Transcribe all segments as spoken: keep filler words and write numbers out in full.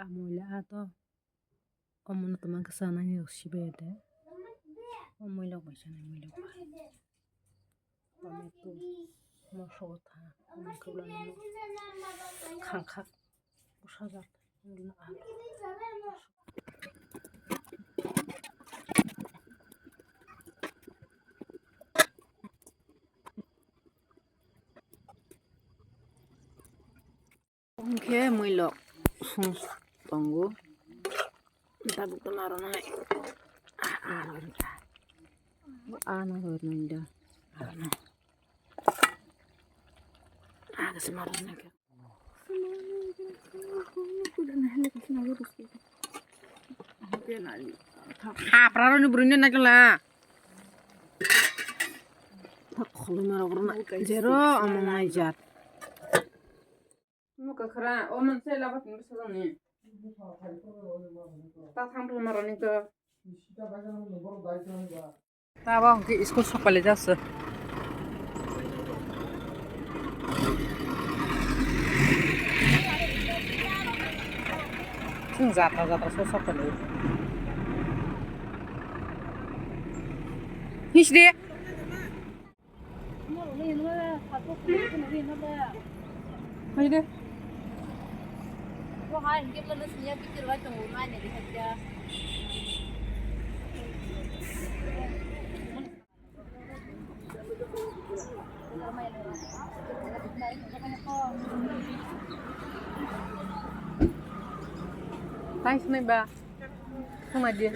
Muila a to. Omono toma khe chanai rok sibai de. O muilok bai chanai muilok bai. Tomato moso tha. Khangkhak. Bwsa jak. Hwnkhe muilok song tongo. Tabuk to naro nai. Ano hor nai da. Ano. Aga se maro nai. Hapraroni burine nakla. Khulumaro burna. Jero amang naijak. Muka khra, o manse labat ni bwsajang ni. Ta thang thang marani to. Tabo hwnkhe school sokpali jasu. Chwng jatra jatra se sokpali. Hisde. Haide. Thanks, nai ba. Thung nai di.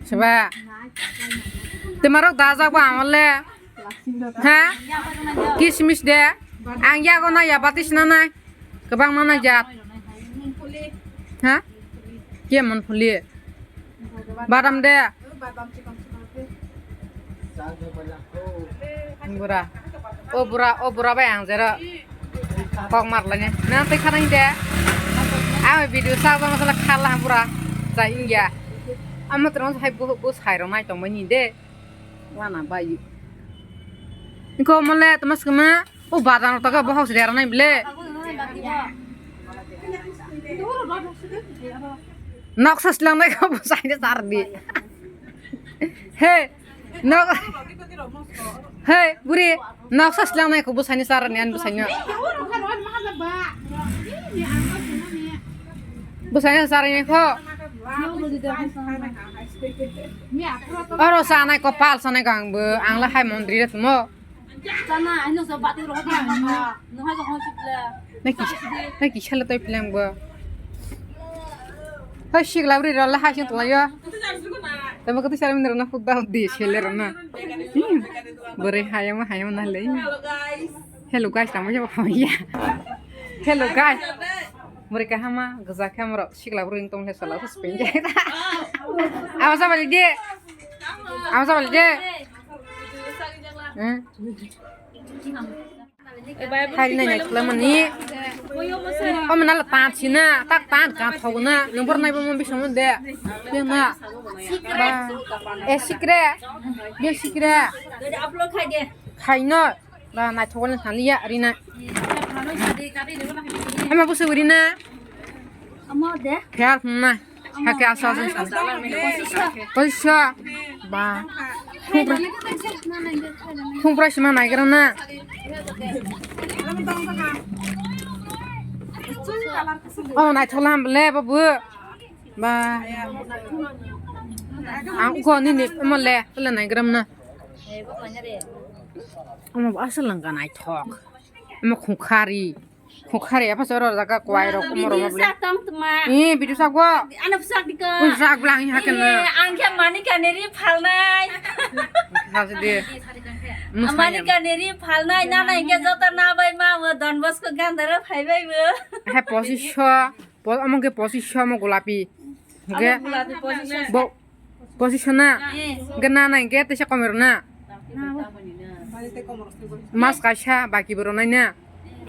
Seba. Temarok dajak ba amole. Ha? Kismis de. Ang yago na ya batis na nai. Kwbang ma nai jat. Ha? Kemon phuli? Badam de. Bura. O bura, o bura bai ang jero. Kok mar lani. Nang tei khana hinde. Ang video sa ba masala khala bura. Sa ingya. Amo terus hai bu, bu sai ro mai tong mani de. Wana bai. Ko mole temas kema. O badam to ka bohok se dera nai ble. Noksa slang nai ko bo sai ne sar di. He. Nok. He, buri. Noksa slang nai ko bo sai ne sar ni an bo sai ne. Bo sai ne sar ni ko. Oro sanai ko pal sanai ko ang bo ang la hai mondri re tumo. Chana, ano sa bati ro ha. No ha ko hon sipla. Naki, naki shala toi pilang bo. Hai sikla bri ro la ha sing tla yo. Tamo ko tisara min ro na khud da di sele ro na. Bore hayama hayama na le. Hello guys, tamo ya. Hello guys. Bore kahama gajak hamro sikla bri tong le sala spin. Awa sa bali de. Awa sa bali de. Hmm. Hari nai nai klamani. O mana la tan sina, tak tan kan thogna. Number nai bo mon bisong de. Pina. Ba. E sikre. Be sikre. Khaino. Ba nai thogna thani ya rina. Ama busu rina. Amo de. Phar na. Hake asa asa san. Poisa. Ba. Thungpra sima naigra na. Oh, naithok lam le babu. Ba. Ang ko ni ni mo le le naigra na. Amo asal langka naithok. Amo khungkhari. Khukhari apa soro jaga kwai rok kumoro ma bole. Video sak tong tma. Eh, video sak bo. Ano sak diko. Ui, sak blang ha ken. Eh, ang khe mani kaneri phalnai. Sak de. Mani kaneri phalnai, nana hingke joto na bai ma mo Don Bosco gandara phai bai bo. He pochisho. Po-, omo ke pochisho mo golapi. Hingke. Bo. Position na? Eh. Gana na hingke teisa komero na? Mas kaisa baki bo rwnai na?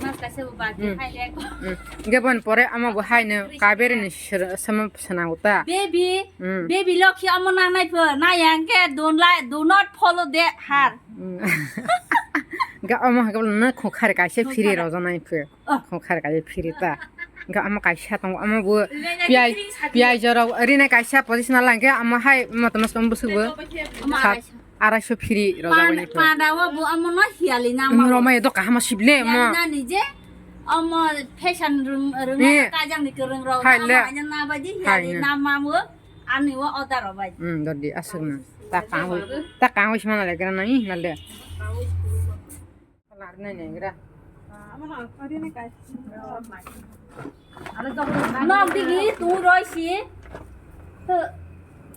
Mas kaisa bo baki Hmm. hai le. Hmm. Hingke boni pore ama bo hai no Kaveri ni sir-, sama swnango ta. Baby, Hmm. baby lokhi amo nangnai pho, na yang ke don't like, do not follow that her. Hmm. Hingke ama hingke no khung khari kaisa Khung phiri khari. rojanai pho. Oh. Khung khari kaisa phiri ta. Hingke ama kaisa tongo, ama bo Rinai piyai, kiring sadi. piyai jorok rinai kaisa position na lang ke ama hai moto mas kam busuk bo. Ama Sat. kaisa. Araisho phiri rojak Pan-, bini phai. Panda o bo amo no hiyali na ma. Roma edo kahama sible mo. Hiyali na nije amo fashion rung, rung Ni. Kajang ni kereng rok. Hai le. Amo anya na baji Hai hiyali ne. Na ma mo. Ani o order o baji. Hmm, dodi asuk na. Ta kang wi, ta kang wi simana le gra na i na le. Lar na ne gra. Nok digi tu roi si. Tu.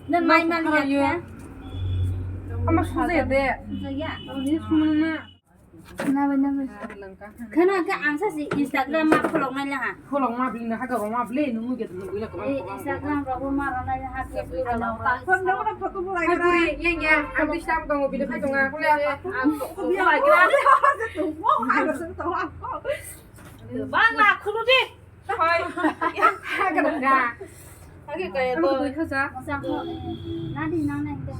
Ne mai Nok mali khara ya yo. Kya? Ama suje de. Suje ya. Ni sumana. Na bai, na bai. Khana khe ang sa si Instagram ma kholok nai laha. Kholok ma bini ha ga ma ble nu ge nu ge ko. Eh, Instagram ro ma ro nai laha, Facebook ro ma. Phone number photo bo lai. Hai buri, yang ya, ang di sam tongo, bini phai tonga, kule. Ang ko ko lai gra. Bang la khulu di. Hoi. Hagadang ga. Hage kaya to. Ang dui khaja. Masa ko. Nadi nang nang te.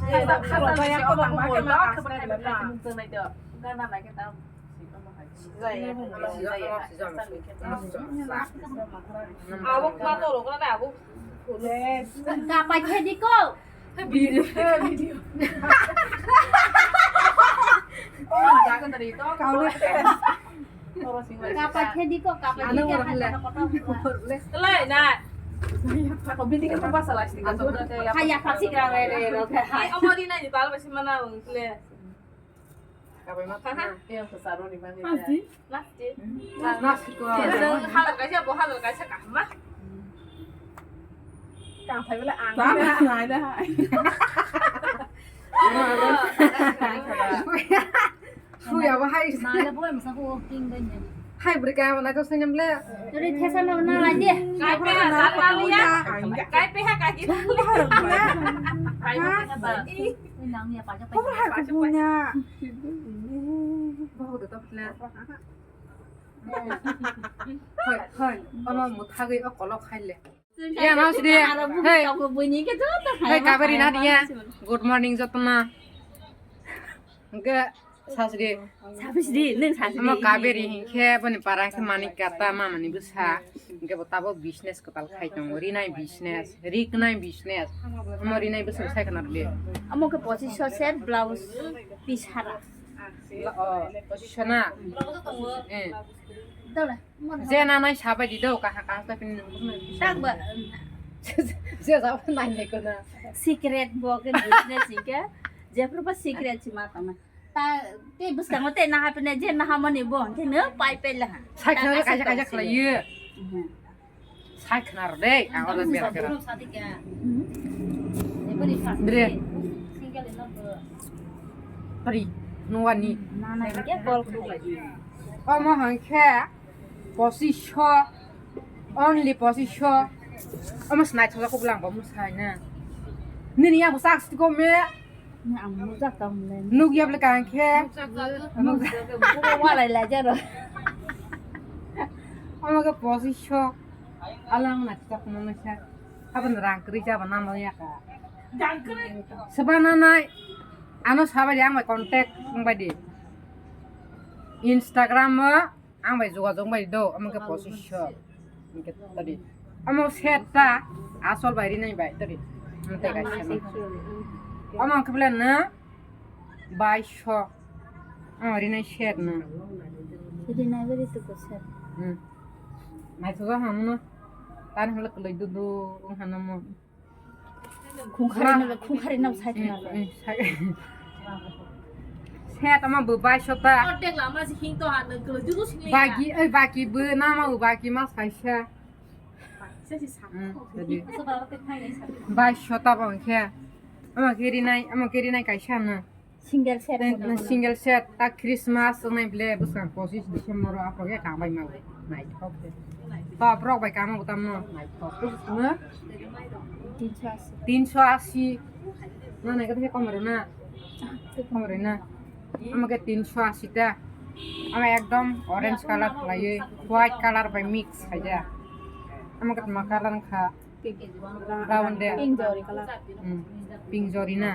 Kaya ko bang ba ke ma ka sa ka ba ka nung te nai to. Ga na nai ke ta. Jai. Jai. Abo ma to ro na abo. Kapai khe di ko. Video, video. Oh, jaga tadi itu. Kau lihat. Kapai khe di ko, kapai khe di ko. Lai, na. Kau bini kan pasal lah sih. Kaya pasti kau re re. Ai, omo di na di bal pasti mana ung kle. Kapai mat. Haha. Yang besar ni mana? Pasti. Nasti. Nasti ko. Hazar kaisa, bo hazar kaisa kahma. Kang phai bela ang. Ba na na da. Suya ba hai. Na le boy masa ko king dai ne. Hai bri ka mana ko sanyam le. Tadi thesa na na la de. Kai pe ha, kai pe ha, kai pe ha, kai pe ha. Kai pe ha. Nang ya pa ja pa. Ko har ko punya. Bahut to pla. Hoi, hoi, ono muthagwi o kolok khaile. Ya, mas de. Hey. Hey, Kaveri na dia. Good morning, jotna. Hingke, sasri. Sabis di, neng sasri. Amo Kaveri hingke, boni para hingke manik kata, mama ni bwsa. Hingke bo tabo business kwtal khai tongo, rinai business, riknai business. Amo rinai bwsa sai khna de. Amo ke pochis so set blouse piece hara. Oh, position na. Eh. Dole. Je na nai sabai di do, kaha kaha ta pin. Tak ba. Je ja nai ne ko na. Secret bo ke business ke. Je pro ba secret si ma ta na. Ta te bus ka ngote na ha pin je na ha mani bo. Te ne pai pe la. Sai khna kaja kaja khlai ye. Sai khna ro de, ang oro bera kera. Dre. Pri, nuani. Nana ke call khulai. Omo hangkhe pochisho, only pochisho. Omo snai thola ko blang bo musai na. Nini yang bo sak sti ko me. Nukya bole kang khe. Walai lai jaro. Omo khe pochisho. Alang na chak mano sa. Abon rang kri jaba nang ya ka. Seba na nai. Ano sabai di ang bai contact ang bai di. Instagram o. Ang bai jogajog bai do, omo khe pochisho. Hingke tadi. Omo set ta, asol bai rinai bai tadi. Omo tei kaisa no. Omo khe bole no, baisho. Omo rinai set no. Rinai bai rito ko set. Hmm. Naithogo hamono. Tani holo kwlwi dudu wng hano mo. Khungkhari no, khungkhari no sai khna. Set ama bo bai sota. Ortek lama si hing to ha nang kelo jugo sini. Bagi, oi bagi bo nama bo bagi mas kaisa. Bai sota bo khe. Ama kiri nai, ama kiri nai kaisa no. Single set. Single set ta Christmas wngnai ble bwskang pochis December o aphro khe kang bai ma naithok khe. To borok bai kamo bo tamno naithok khe bwskango. Tinsho asi. Tinsho asi. Na nai khe komoro na. Komoro na. Ama khe tinsho ashi ta. Ama ekdom orange color khlaiwi white color bai mix khaijak. Ama khe ma color wngkha brown de. Pink jori color. Hmm. Pink jori na.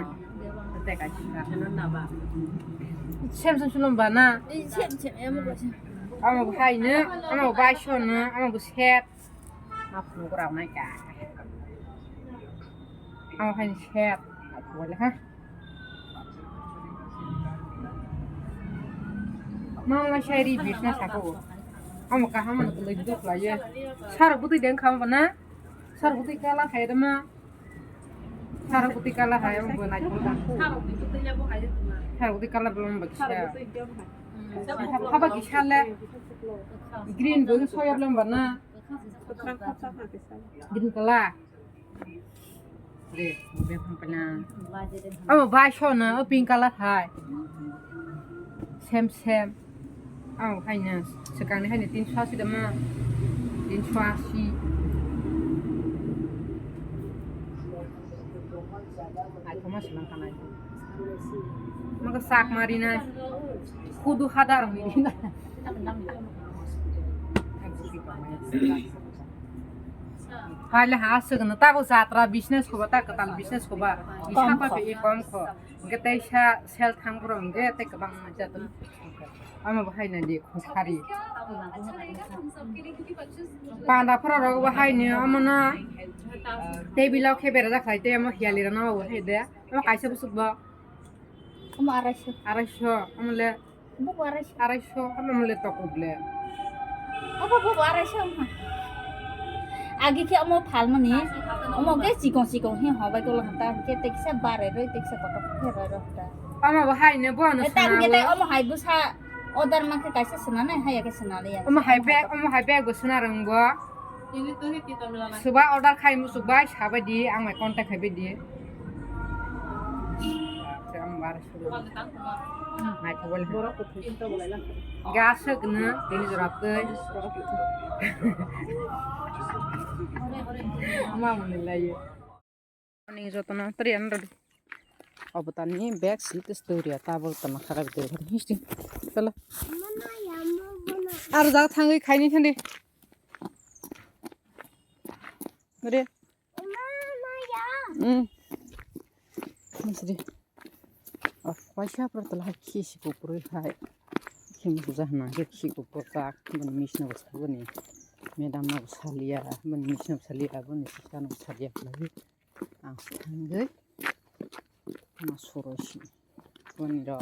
Tei kaisa. Sem sem sulom ba na. Sem sem emo kaisa. Ama bo hai no, ama bo baiso no, ama bo set. Aphuru rok nai ka. Ang hai sep. Wala ha. Mama shari business ako. Amo kaham ano tulai duk lai ya. Sar butui deng kham bana. Sar butui kala hai dama. Sar butui kala hai ang bo nai. Sar butui kala belum baksa. Haba kisale. Green bung soya belum bana. Green color. Re, bebang pala. Oh, bai sona, oh, pink color hai. Sem sem. Oh, haina, sekarang ni haina tinsho ashi dama. Tinsho ashi. Ai, Thomas lang kanai. Maka sak mari nai. Khudu hadar miri na. Hai le ha aswk no tabo jatra business khoba ta kwtal business khoba. Isa pa pe kom kho. Hwnkhe tei sa sel thang bro hwnkhe tei kwbang jatoni. Ama bo hai nai di khosari. Panda phora rok bo hai ni omo no table o khe bera jak khai tei omo hiyali rok no bo hai de. Omo kaisa bwswk bo. Omo araisho. Araisho, omo le. Buku araisho. Araisho, omo le tokuk le. Obo buku araisho wngkha. Agi khe omo phalmani, omo khe chikon chikon khe hobai tolo kha ta, hwnkhe tei kisa bare roi, tei kisa kotor khe roi rok ta. Omo bo hai ne bo ano. Eh, ta hwnkhe tei sona o. Omo hai bwsa order ma khe kaisa sona nai, haya khe sona le ya. Omo hai bag, omo hai bag bo sona rwng bo. Suba order khai muchuk bai sabai di, ang mai contact khai bai di. Naithok bai. Gas sokno tini jora tei. Ama mani lai. Ani jotono tari ano rodi. Obo tani bag si tei storia tabul tana khara bide history. Tala. Ar jak thangwi khaini thandi. Re. Mm. Masri. Oh, waisa pro tala hai khisi kupurwi hai. Khim buja hana ke khi kupur tak bani misna basa bani. Madam na basa liya bani misna basa liya bani sika na basa liya lagi. Ang thangwi ma soro si boni ro